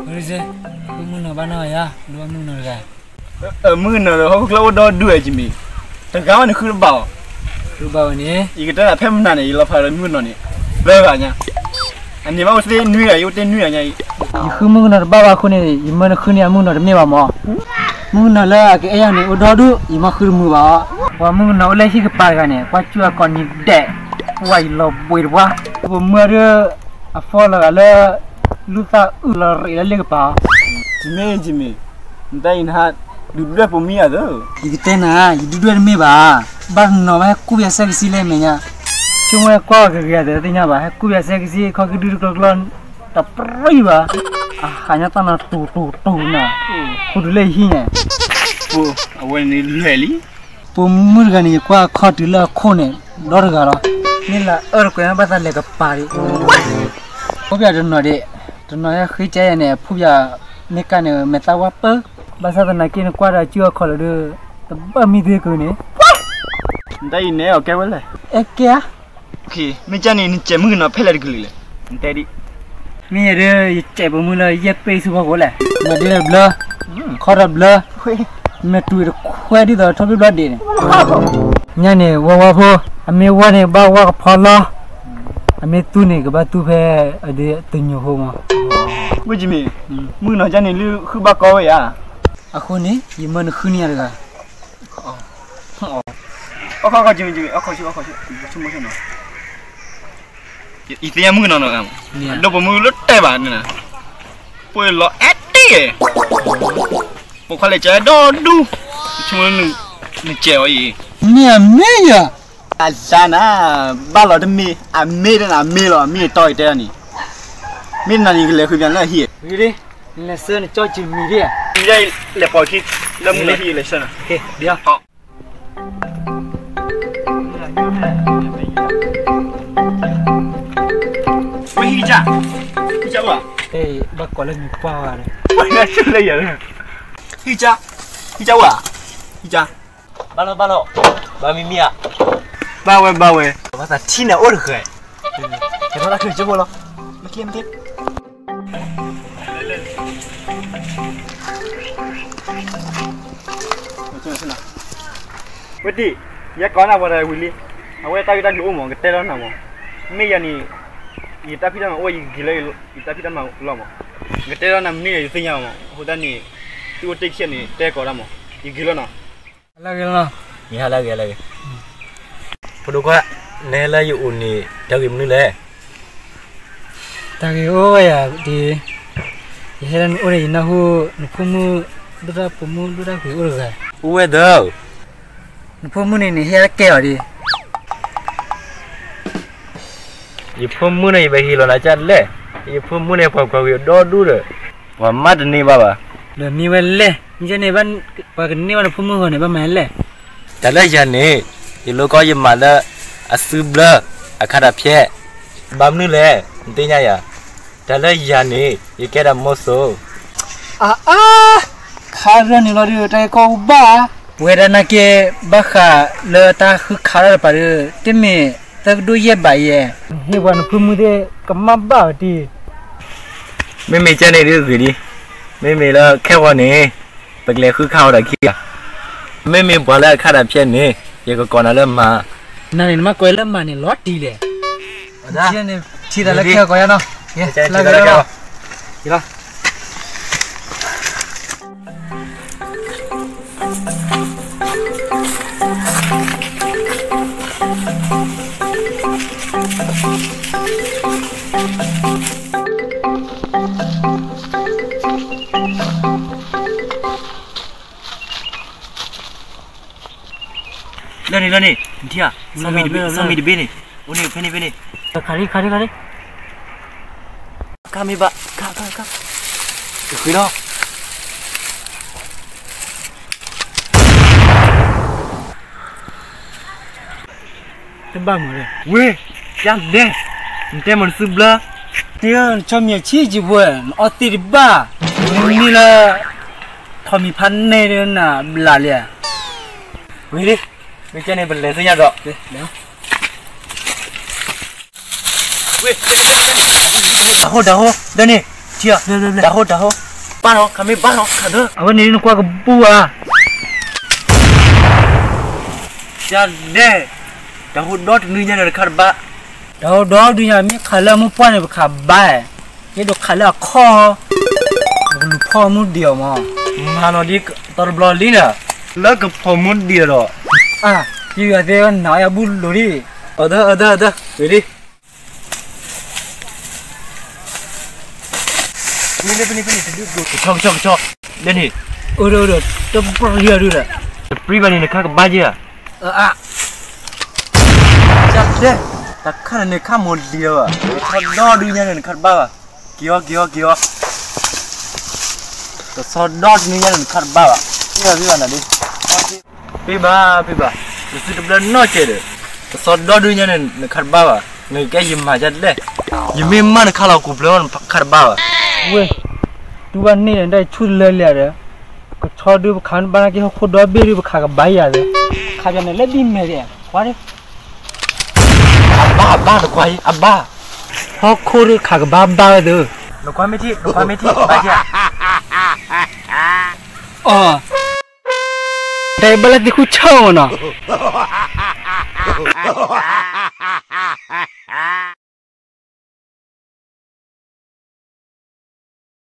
မုၣ်ကနီၤဘၣ်နီၢ်ယါ, ဒိၣ်မုၣ်ကနီၤတဂၤ. မုၣ်ကနီၤဒီး ဟီၣ်ခိၣ်ချၢအိၣ်ဒီဒူၣ်ဝဲ ယမ့ၢ်, တဂၤဝဲန့ၣ်ဃုတဘၣ်အီၤ, ဃုဘၣ်ဝဲန့ၣ်, ယကတဲနၤဖဲမနၤန့ၣ် ယလီၤဖးဒီးမုၣ်ကနီၤန့ၣ်, လၢဂၤညါ, အန့ၣ်ဘၣ်အိၣ်သ့နွံဂၤ ယအိၣ်တ့နွံဂၤညါအံၤ, ယဃုမုၣ်ကနီၤတဘၣ်ဘၣ်အဃိန့ၣ် ယမၢနဃုန့ၢ်အမုၣ်ကနီၤတမ့ၢ်ဘၣ်မၢ်. မုၣ်ကနီၤလၢအကအဲၣ်ယၤန့ၣ် အိၣ်ဒီဒူၣ် ယမၢဃုတမုာ်ဘၣ်အီၤ, ပှၤမုၣ်ကနီၤအိၣ်လၢဟံၣ်ကပၤတဂၤန့ၣ် ကွၢ်စူၣ်အကိးနံၤဒဲး, ဝဲယလီၤဘှံးတပှၢ်, ပမၢဒၣ် အဖီၣ်လီၤဂာ်လၢ လူၢ်သၣ်အုၣ်လီၤရံးလၢလ့ၣ်ကပၤ, ယမ့ၢ် ယမ့ၢ်, နတၢ်အံၤနဟး ဒုၣ်ဒွဲၣ်ပိာ်မုၣ်ယၤသၢ, ယကတဲနၤ, ယဒုၣ်ဒွဲၣ်တမ့ၢ်ဘၣ်, ဘၣ်တနီၤဘၣ်ဟဲကူၣ်ပယၤစဲကစံလၢမဲာ်ညါ, ဆိကမိၣ်ဟဲကွၢ်အီၤဂ့ၤဂ့ၤသ့ၣ်ညါဘၣ်, ဟဲကူၣ်ပယၤစဲကစံ ခီကဒုတကျီကျီ, တပြံၢ်ဘၣ်, အဟးညါသၣ်နီၤတူၤတူၤတူၤနၤ, ခိၣ်တုၤလၢယဟံၣ်န့ၣ်, အဝဲန့ၣ်လွဲၢ်လံ ပိာ်မုၣ်တဂၤန့ၣ် ယကွၢ်အခီၣ်တုၤလၢအခိၣ်န့ၣ် ဒီတဂၤလီၤ, မ့ၢ်လၢအအၢတကွဲးမ့ၢ်ဘၣ်သးလဲၤကပၤဒံး, ဖုၣ်ပယၤတနီၤဒံး, တနီၤဟဲဃ့ကဲယၤန့ၣ် ဖုၣ်ပယၤမ့ၢ်ကါန့ၣ် မဲာ်သၣ်ဝါပၢ, ဘၣ်ဆၣ်သနာ်က့နကွၢ်ဒီးစုအခီၣ်လီၤဒီး, တဘၣ်မံသ့ကုၤန့ၣ်, နတၢ်အံၤန့ၣ်အီၤကဲဝဲလဲၣ်, အဲကဲဧါ မ့ၢ်ကဲန့ၣ် နစဲးမုၣ်ကနီၤဖဲလဲၣ်တကလုာ်လဲၣ်, နတဲဒံး, မ့ၢ်ယၤဒုး ယစဲးပိာ်မုၣ်လၢယဲၢ်ပ့ၢ်ဆူဖီခိၣ်လဲၣ်, မၤဒ်လဲၣ်ဘျၢ, ခီထီၣ်ဘျၢ, မဲာ်တွံၢ်တခွဲဒ်သိးထီၣ်ဘျီဘျီဒံးန့ၣ်, ညါန့ၣ် ဝါဝါဖိ, အမ့ၢ်ဝါန့ၣ် ဘၣ်ဝါကဖီလီၤ, အမ့ၢ်သူန့ၣ် ကဘၣ်သူဖဲအဒုးတညိးဖိမး, ဝ့ၢ်ကမ့ၢ်, မုၣ်ကနီၤကဲန့ၣ် လုၢ်ဃုဘၣ်ကီဝဲယၤ, အဃိန့ၣ် ယမၢနဃုန့ၢ်ယၤတဂၤ အီၣ်ခီၣ်ခီၣ်ကမ့ၢ်ကမ့ၢ် အီၣ်ခီၣ်ဆူၣ်အီၣ်ခီၣ်ဆူၣ် ဆိကမိၣ်ဆိနီၤ, ယသ့ၣ်ညါမုၣ်ကနီၤနီၤ, ဒိၣ်ပိာ်မုၣ်လၢတဲဘၣ်န့ၣ်, ပှဲၤလီၤအဲတ့ၢ်, ပိာ်ခွါလဲၤကဲဒီဒူၣ်, ဆိကမိၣ်နစဲးအီၤအံၤ, မ့ၢ်အမ့ၢ်ယၤ, အလါနၤ, ဘၣ်လီၤတမ့ၢ် အမ့ၢ်တနၤ အမ့ၢ်လီၤ မ့ၢ်တီၢ်အံၤတဲဒၣ်န့ၣ်, မ့ၢ်တနၤန့ၣ် ယကလဲၤဃုပျးလၢအဟံၣ်, လဲၤဆၢနကၠီကမံၤဒ်, လဲၤပိာ်ခံ, လၢမုၢ်လၢဟံၣ်လဲၤဆၢနၤ, ဝဲဟံၣ်ကၢ်, ဟံၣ်ကၢ်ဝဲ, ဘၣ်ကိးလၢမံၤပှၢ်ဝဲ, ဟံၣ်ကၢ်, ဟံၣ်ကၢ်ဝဲ, ဟံၣ်ကၢ်, ဘၣ်လီၤဘၣ်လီၤ, ဘၣ်မံမံဧါ, ဘၣ်ဝဲဘၣ်ဝဲ, ဘၣ်သးထံၣ်န့ၣ်အိၣ်တဃဲ, ကဲထီၣ်တၢ်ချုးကၠိဖိလီၤ, မ့ၢ်ကျဲမ့ၢ်ကျဲ ဝဲတံၢ်, ယဲကိးနၤပှၤတဂၤဝံၤလံ, အဝဲတၢ်ဂ့ၢ်တၢ်ကျိၤအိၣ်မး ကတဲလီၤနၤမး, မ့ၢ်ယၤန့ၣ်, ယတၢ်ဖံးတၢ်မၤအိၣ် ယက့ၤလၢယတၢ်ဖံးတၢ်မၤလီၤမး, ကတဲလီၤနၤမနုၤယၤ ယသ့ၣ်ညါမး, အဃိသတးန့ၣ်, သုအိၣ်တ့ၢ်ခံဂၤန့ၣ် တဲကိးတၢ်မး, ယက့ၤလီၤနီၤ, ဟါလၢဂ့ၤလီၤ, မ့ၢ်ဟါလၢဂ့ၤလၢဂ့ၤ, ဖိဒိၣ်ခွါ, နဟဲလၢယအိၣ်န့ၣ် တၢ်ဂ့ၢ်မနုၤလဲၣ် တၢ်ဂ့ၢ်အိၣ်ဝဲယၤဒ်, ယဟဲလၢနအိၣ်န့ၣ် ယနၢ်ဟူ, နဖိမုၣ်, ဒိၣ်တၢ်ပိာ်မုၣ်ဒိၣ်တၢ်ဂ့ၢ်အိၣ်တဂၤ, အိၣ်ဝဲသၢ, နဖိမုၣ်န့ၣ်န့ၣ် ဟဲလၢကဲအီၤဒ်, ယဖိမုၣ်န့ၣ် ယဘၣ်ဟ့ၣ်လီၤနၤကၢ်လဲၣ်, ယဖိမုၣ်န့ၣ် ပှၤကွၢ်ဝံၤဒီဒူၣ်ဒီး, ပှၤမၤတန့ၢ်ဘၣ်ဘၣ်, ဒီးမ့ၢ်ဝဲလဲၣ်, မ့ၢ်န့ၣ်, ပှၤကန့ၢ်ဘၣ်နဖိမုၣ်ဂီၢ်န့ၣ် ဘၣ်မၤလဲၣ် တၢ်လၢယၤန့ၣ်, ယလိၣ်ကီယမၤလၢ အစုဘျၢ, အခါတၢ်ဖျဲး, ဘၣ်မနုၤလဲၣ်, နသ့ၣ်ညါယၤ, တၢ်လၢယၤန့ၣ်, ယကဲဒၣ်မိၢ်စိ, အအါ, ခါရၢန့ၣ်လီၤဒုး တၢ်ကီဘၣ်, ပဝဲဒၣ်နာ်က့, ဘၣ်ဃးလၢတၢ်ဃုခးတၢ်တပၤဒီး တမ့ၢ်သၢကဒိၣ်ယဲၢ်ဘးယဲၢ်, ဟ့ၣ်ပှၤနဖိမုၣ်သ့ၣ်ကမၣ်ဘၣ်ဝဲတံၢ် မ့မ့ၢ်ကဲန့ၣ်ဒ်ဂ့ၤဒ်, မ့မ့ၢ်လၢခဲဂီၤန့ၣ်, ပကလဲၤဃုခးအီၤဒီးခံဂၤ, မ့မ့ၢ်ပှၤလၢအခါတၢ်ဖျဲးန့ၣ်, ယကကိးနၤလၢမၤ, နၤန့ၣ်နမ့ၢ်ကိးလၢမၤန့ၣ်လီၤတံၢ်လဲၣ်, ထံၣ်သးလၢခဲဂီၤယါနီၤ, လၢဂ့ၤလၢဂ့ၤလီၤ လၢန့ၣ်လၢန့ၣ်, နထံၣ်ဧါ, စီၤမံၤတဘ့ၣ်န့ၣ်, အိၣ်န့ၣ်ဖဲန့ၣ်ဖဲန့ၣ်, ခးလံခးလံခးလံ, ခးမ့ၢ်ဘၣ်, ခးခးခး, တဃ့လီၤ တဘၣ်မး, ဝ့ၢ်, ယလဲၤ, နတဲမ့ၢ်နစုဘျၢ, နဆီမံၤဆံးကံဖိ, နအီသံးတဘၣ်, နမ့ၢ်လၢ ထိးမံၤဖးန့ၢ်ဒီးနၤဘျးလံ, ဝံၤလံ, မ့ၢ်ကဲန့ၣ်ပလဲၤသ့ၣ်ညါဒီး လၢ တၢ်ဟိတၢ်ဟိ ဒ်န့ၣ်, ထံၣ်, တၢ်ဟိတၢ်ဟိ, ဘၣ်နီၤ ခါမ့ၢ်ဘၣ်နီၤ ခါဒၢ, အဝဲန့ၣ်နကွၢ်ကဘူၣ်ဧါ, ယလဲၣ်, တၢ်ဟိဒီတနွံညါန့ၣ် နခါတဘၣ်, တၢ်ဟိဒီဒုညါ မ့ၢ်ခးလၢအမိၢ်ပှၢ်န့ၣ် ပခးဘၣ်, ယဲဒိးခးလၢအခီၣ်, ပကလူၤဖီၣ်မူဒံးအီၤမး, မၤနီၤဒ် တဘျီလံန့ၣ်, လၢကဖီၣ်မူဒံးအီၤဒီး, အါ, ယသ့နၤအဘူၣ်လိၤဒံး, အဒၢအဒၢအဒၢ, ဝံၤလံ ဖဲန့ၣ်ဖဲန့ၣ်ဖဲန့ၣ် တဒုဒိၣ် ကဆီကဆီကဆီ, ဒ်န့ၣ်, အိၣ်ဒီးအိၣ်ဒီး တပြံဘၣ်ဒုဒီး, တပြံဘၣ်န့ၣ် နခါကဘၣ်ယဲၢ်ဧါ, အါ, ကဒဲ, တၢ်ခါန့ၣ်န့ၣ် ခါမိၢ်လံၤလၢၤဘၣ်, ကဆီဒီဒုညါန့ၣ် နခါတဘၣ်ဘၣ်, က့ၤအီၤက့ၤအီၤက့ၤအီၤ, ကဆီဒီဒုညါန့ၣ် နခါတဘၣ်ဘၣ်, ဖဲဘၣ်ဖဲဘၣ်နၤဒု ဖဲဘၣ်ဖဲဘၣ်, နသုတဘျၢနီၢ်ကဲဒီး, ကဆီဒီဒုညါန့ၣ် နခါတဘၣ်ဘၣ်, နကဲယမၤဒ်လဲၣ်, ယမ့ၢ်မၤနခါလီၤ ကူၤဘျၢနခါတဘၣ်ဘၣ်, ဝ့ၢ်, တူၢ်ဘၣ်န့ၣ်ဒီး ဆူၣ်လၢလၢဒီး, ကဆီဒုပခးဘၣ်နာ်က့ ဟီၣ်ခိၣ်ဒီဘ့ၣ်ဒုပခးကဘၣ်ယၤဒီး, ခးယၤန့ၣ်လၢဒ်မဲာ်ဒီး ကွၢ်ဒၣ် အဘၣ်အဘၣ်နကွၢ်အံၤ အဘၣ်, ဟီၣ်ခိၣ်ဒုခးကဘၣ်ဘၣ်ဝဲသ့, နကွၢ်မ့ၢ်ထံၣ် နကွၢ်မ့ၢ်ထံၣ် ဘၣ်ယၤ, အီ, တၢ်အံၤဘၣ်လၢသ့ၣ်ဃုဆၢမးနီၤ,